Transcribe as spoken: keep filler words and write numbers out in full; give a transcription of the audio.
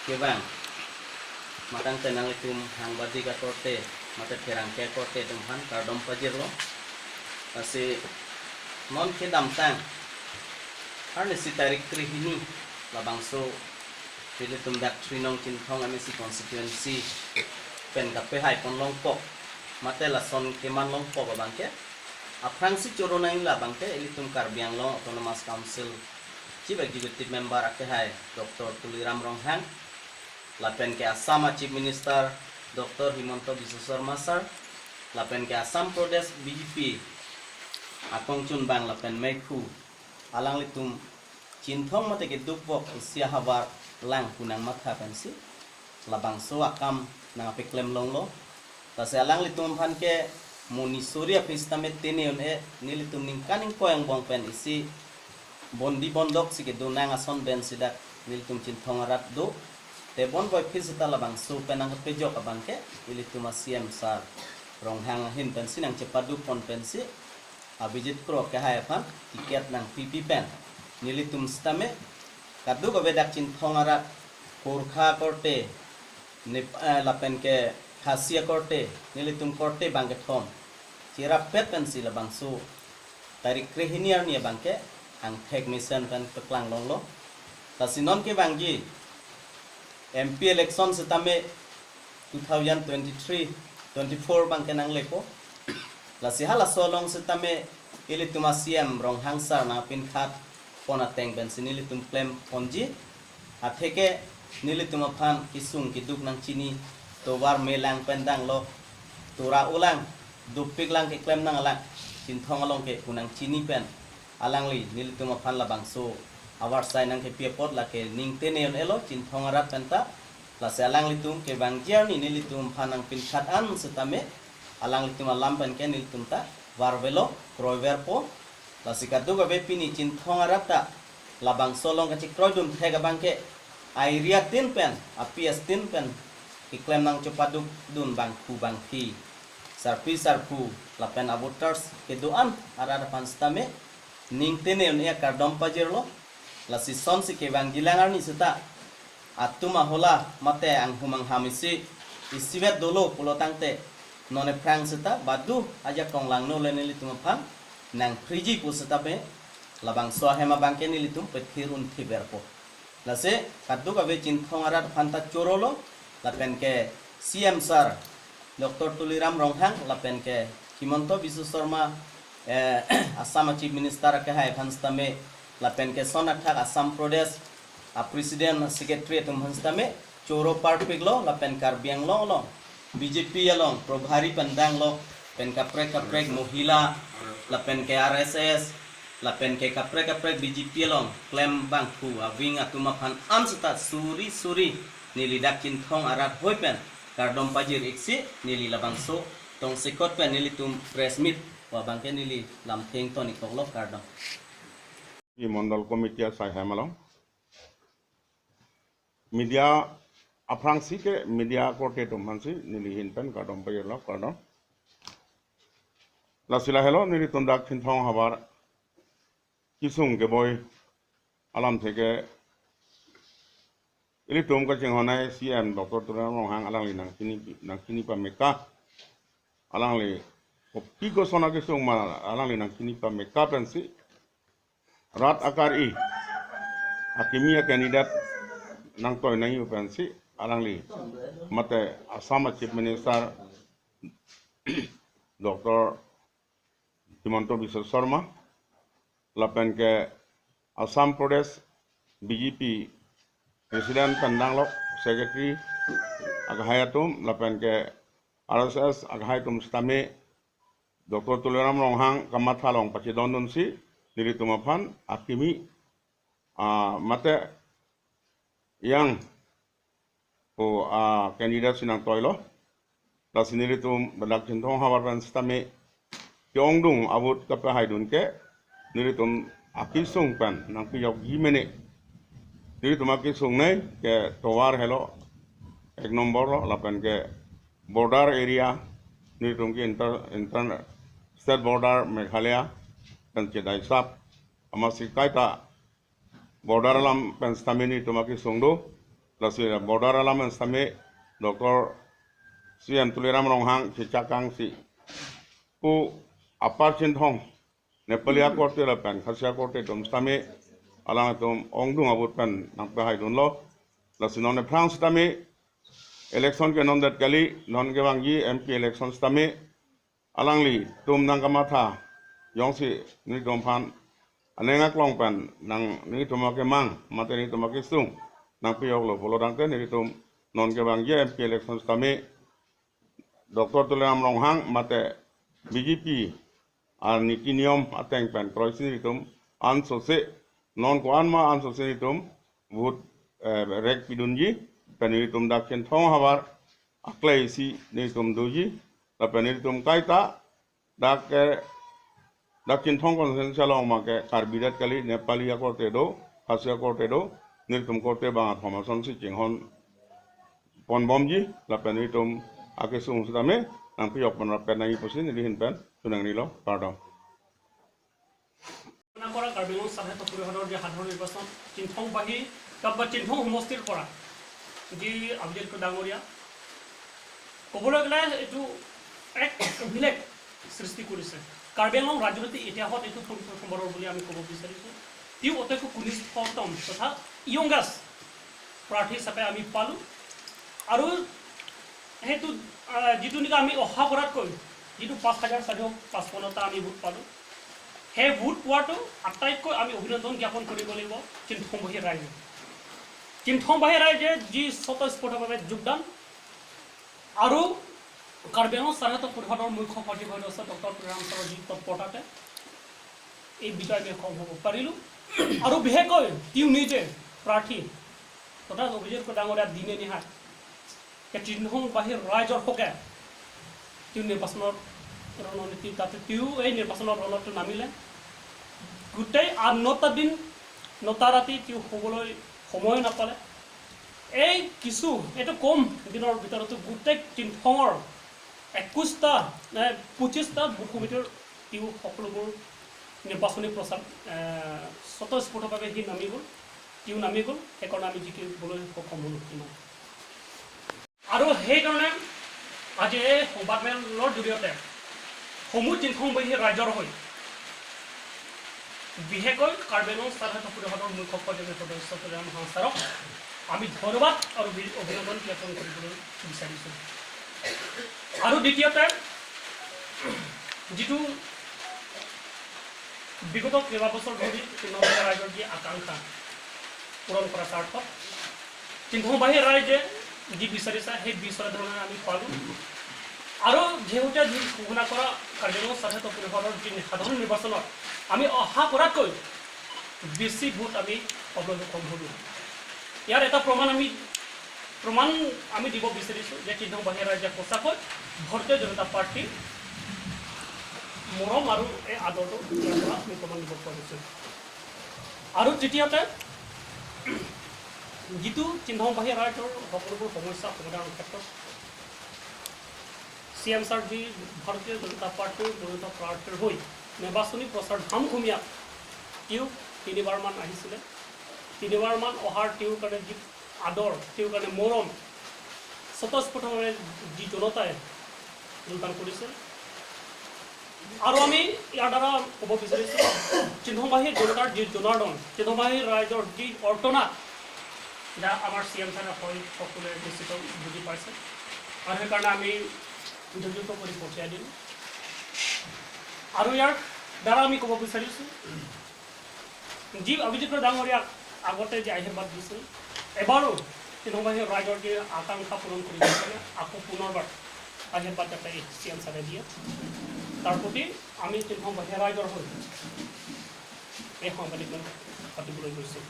kevang, matang tenang itum hang badik akorte, mate pherangke akorte atum aphan kardom pajirlo. Lasi non kedamtang arnisi tarik krehini labangso ilitum dak Trinong Chinthong M A C constituency pen kapehai pon longpo, mate lason keman longpo abangke, aphrangsi choro nangji abangke ilitum Karbi Anglong Autonomous Council Chief Executive Member akehai Doctor Tuliram Ronghang, lapen ke Assam a Chief Minister Doctor Himanta Biswa Sarma sir, lapen ke Assam Pradesh B J P akongchunbang lapen meikhu alanglitum Chinthong mate keduk bok isi ahavar lang pu nangmatha pensi labangso akam nangpeklem longlo. Lasi alanglitum aphan ke mo nisori aphi sitame tene un-e, nelitum ningkan ingkoi angbong pen isi bondi bondok si kedo nang ason pen si dak nelitum Chinthong arat do. Tebon boi aphi sita labangso pen nangkepejok abangke ilitum a C M sir Ronghang ahin pensi nangchepaduk pon pensi Abhijit Kro akehai aphan ticket nangpipi pen nelitum sitame kaduk ave dak Chinthong arat, Gorkha akorte, Nep-, eh, lapen ke Khasi akorte, nelitum korte bang kethom cherap pet pensi labangso tarik krehini arni abangke angthek mesen pen peklang longlo. Lasi non kevangji M P election sitame two thousand twenty-three twenty-four abangke nanglepo. Lasi halaso along sitame ilitum a C M Ronghang sir nangpinkhat pon ateng pensi nelitum klem ponji. Atheke nelitum aphan kesung keduk nangchini, tovar me lang pen danglok, tora ulang, dopik lang keklem nang alang, Chinthong along ke pu nangchini pen alangli nelitum aphan labangso avarsai nangkepi apot lake ning tene un-elo Chinthong arat penta. Lasi alanglitum kevangji arni nelitum aphan nangpinkhat an sitame alanglitum alam pen ke nelitum ta varvelo, kroiverpo. Lasi kaduk ave pini Chinthong arat ta labangso along kachekroidun thek abangke a-area tin pen, a-P S tin pen keklem nangchepaduk dun bangphu bangphi, sarpi sarpo lapen a-voters kedo-an arat aphan sitame ning tene un-e akardom pajirlo. Lasi sonsi kevangjilang arni sita atum ahola mate anghum angham isi isivet dolo pulo tangte non ephrang sita badu ajakong langno le nelitum aphan nangphriji pu sitame labangso ahem abangke nelitum pethir un thiverpo. Lasi kaduk ave Chinthong arat aphan ta chorolo, lapen ke C M sir Doctor Tuliram Ronghang lapen ke Himanta Biswa Sarma, eh, Assam a Chief Minister akehai aphan sitame, lapen ke son athak Assam Pradesh a President Secretary atum aphan sitame choro parpiklo, lapen Karbi Anglong along B J P along probhari pen danglok, pen kaprek kaprek mohila, lapen ke R S S, lapen ke kaprek kaprek B J P along klem bangphu a-wing atum aphan an sita suri suri neli dak Chinthong arat hoi pen kardom pajir iksi, neli labangso tongsekot pen nelitum press meet pu abangke neli lamthe ingtonikoklo, kardom. Pi Mondol Committee asai hem along media aphrangsi ke media korte atum aphansi neli ahin pen kardom pajirlo, kardom. Lasi lahelo nelitum dak Chinthong ahavar kesung keboi alamthe ke ilitum kachinghonnei C M Doctor Tuliram Ronghang alangli nangchini, nangchini pameka, alangli kopi koson akesung ma alangli nangchini pameka pensi rat akari akimi a-candidate nangtoi nangji pensi alangli mate Assam a Chief Minister Doctor Himanta Biswa Sarma, lapen ke Assam Pradesh B J P President pen danglok, Secretary akehai atum, lapen ke R S S akehai atum sitame Doctor Tuliram Ronghang kamatha along pachedondunsi nelitum aphan akimi, ah, mate yang pu a-candidate si nangtoilo. Lasi nelitum dak Chinthong ahavar pen sitame ke-ongdung a-vote kapahaidun ke nelitum akesung pen nangpejokji mene. Nelitum akesung nei ke tovar helo ek nombor lo, lapen ke border area, nelitum ke inter, inter state border Meghalaya pen chedaisap, amatsi kaita border alam pen sitame nelitum akesung do. lasi border alam sitame Doctor C N Tuliram Ronghang kechakangsi pu Upper Chinthong Nepali akorte lapen Khasi akorte atum sitame alangtum ongdung avote pen nangpahaidunlo. Lasi non aphrang sitame election ke non det kali, non kevangji M P election sitame alanglitum nangkamatha jongsi nelitum aphan aning aklong pen nang nelitum akemang mate nelitum akesung nangpijoklo pulo tangte nelitum non kevangji M P election sitame Doctor Tuliram Ronghang mate B J P aniti niyom ateng pen kroisi nelitum ansose non ko-an ma ansose nelitum vote, eh, rek pidunji pen nelitum dak Chinthong havar aklai isi nelitum doji lapen nelitum kaita dak, eh, dak Chinthong constituency along ma ke Karbi det kali, Nepali akorte do, Khasi akorte do, nelitum korte bang athom asonsi chinghon ponbomji lapen nelitum akesung sitame nangpijok pon rapet nangji pusi neli ahin pen chonangnelo, kardom. ঘোষণা কৰা কাৰ্বি আংলং স্বায়ত্তশাসিত পৰিষদৰ যে সাধাৰণ নিৰ্বাচন চিনথং বাহি বা চিনথং সমষ্টিৰ পৰা যি অভিজিত ডাঙৰীয়া ক'বলৈ গ'লে এইটো এক অভিলেখ সৃষ্টি কৰিছে। কাৰ্বি আংলং ৰাজনৈতিক ইতিহাসত এইটো প্ৰথমবাৰৰ বুলি আমি ক'ব বিচাৰিছোঁ। তেওঁ অতিকৈ কনিষ্ঠতম তথা য়ংগেষ্ট প্ৰাৰ্থী হিচাপে আমি পালোঁ। আৰু সেইটো, আহ, যিটো নেকি আমি আশা কৰাতকৈ যিটো পাঁচ হাজাৰ চাৰিশ পঁচপন্নটা আমি ভোট পালোঁ, সেই ভোট পোৱাটো আটাইতকৈ আমি অভিনন্দন জ্ঞাপন কৰিব লাগিব চিনথংবাহী ৰাইজে। চিনথংবাহী ৰাইজে যি স্বতঃস্ফূৰ্তভাৱে যোগদান আৰু কাৰ্বি আংলং স্বায়ত্তশাসিত পৰিষদৰ মুখ্য সচিব সদস্য ডক্টৰ তুলিৰাম ছাৰৰ যি তৎপৰতাতে এই বিজয় আমি সম্ভৱ হ'ব পাৰিলোঁ। আৰু বিশেষকৈ তেওঁ নিজে প্ৰাৰ্থী তথা অভিজিত ডাঙৰীয়া দিনে নিশাই এই চিনথংবাহী ৰাইজৰ হকে তেওঁ নিৰ্বাচনৰ ৰণনীতি, তাতে তেওঁ এই নিৰ্বাচনৰ ৰণত নামিলে। গোটেই আঠ নটা দিন, নটা ৰাতি তেওঁ শুবলৈ সময় নাপালে। এই কিছু, এইটো কম দিনৰ ভিতৰতো গোটেই চিনথঙৰ একৈশটা, এ, পঁচিশটা বুথ কমিটিৰ তেওঁ সকলোবোৰ নিৰ্বাচনী প্ৰচাৰ, এ, স্বতঃস্ফূৰ্তভাৱে সি নামি গ'ল, তেওঁ নামি গ'ল, সেইকাৰণে আমি জিকিবলৈ সক্ষম হ'লোঁ। ইমান। আৰু সেইকাৰণে আজি এই সংবাদমেলৰ জৰিয়তে সমূহ চিনথংবাহী ৰাইজৰ হৈ বিশেষকৈ কাৰ্বি আংলং স্বায়ত্তশাসিত পৰিষদৰ মুখ্য সচিব সদস্য তুলিৰাম ৰণহাং ছাৰক আমি ধন্যবাদ আৰু বি-, অভিনন্দন জ্ঞাপন কৰিবলৈ বিচাৰিছোঁ। আৰু দ্বিতীয়তে, যিটো বিগত কেইবাবছৰ ধৰি চিনথংবাহী ৰাইজৰ যি আকাংক্ষা পূৰণ কৰাৰ স্বাৰ্থত চিনথংবাহী ৰাইজে যি বিচাৰিছে, সেই বিচাৰ ধৰণে আমি পালোঁ। আৰু যিহেতু যি ঘোষণা কৰা কাৰ্বি আংলং স্বায়ত্তশাসিত পৰিষদৰ যি সাধাৰণ নিৰ্বাচনত আমি আশা কৰাতকৈ বেছি ভোট আমি পাবলৈ সক্ষম হ'লোঁ। ইয়াৰ এটা প্ৰমাণ আমি, প্ৰমাণ আমি দিব বিচাৰিছোঁ যে চিনথংবাহী ৰাইজে সঁচাকৈ ভাৰতীয় জনতা পাৰ্টীৰ মৰম আৰু এই আদৰটো ইয়াৰ পৰা আমি প্ৰমাণ দিব পাৰিছোঁ। আৰু তৃতীয়তে, যিটো চিনথংবাহী ৰাইজৰ সকলোবোৰ সমস্যা সমাধানৰ ক্ষেত্ৰত চি এম ছাৰ যি ভাৰতীয় জনতা পাৰ্টীৰ মনোনীত প্ৰাৰ্থীৰ হৈ নিৰ্বাচনী প্ৰচাৰ ধামখুমীয়া তেওঁ তিনিবাৰমান আহিছিলে। তিনিবাৰমান অহাৰ তেওঁৰ কাৰণে যি আদৰ, তেওঁৰ কাৰণে মৰম, স্বতঃস্ফূৰ্তভাৱে যি জনতাই যোগদান কৰিছিল। আৰু আমি ইয়াৰ দ্বাৰা ক'ব বিচাৰিছোঁ, চিনথংবাহী জনতাৰ যি জনাৰ্দন, চিনথংবাহী ৰাইজৰ যি অৰ্তনা, যা আমাৰ চি এম ছাৰে হয় সকলোৱে নিশ্চিত বুজি পাইছে। আৰু সেইকাৰণে আমি যুঁজিব কৰি পঠিয়াই দিম। আৰু ইয়াৰ দ্বাৰা আমি ক'ব বিচাৰিছোঁ, যি অভিজিত ডাঙৰীয়াক আগতে যে আশীৰ্বাদ দিছিল, এবাৰো চিনথংবাহী ৰাইজৰ যে আকাংক্ষা পূৰণ কৰিবৰ কাৰণে আকৌ পুনৰবাৰ আশীৰ্বাদ যাতে চি এম ছাৰে দিয়ে, তাৰ প্ৰতি আমি চিনথংবাহী ৰাইজৰ হৈ এই সাংবাদিক মেল পাতিবলৈ গৈছোঁ।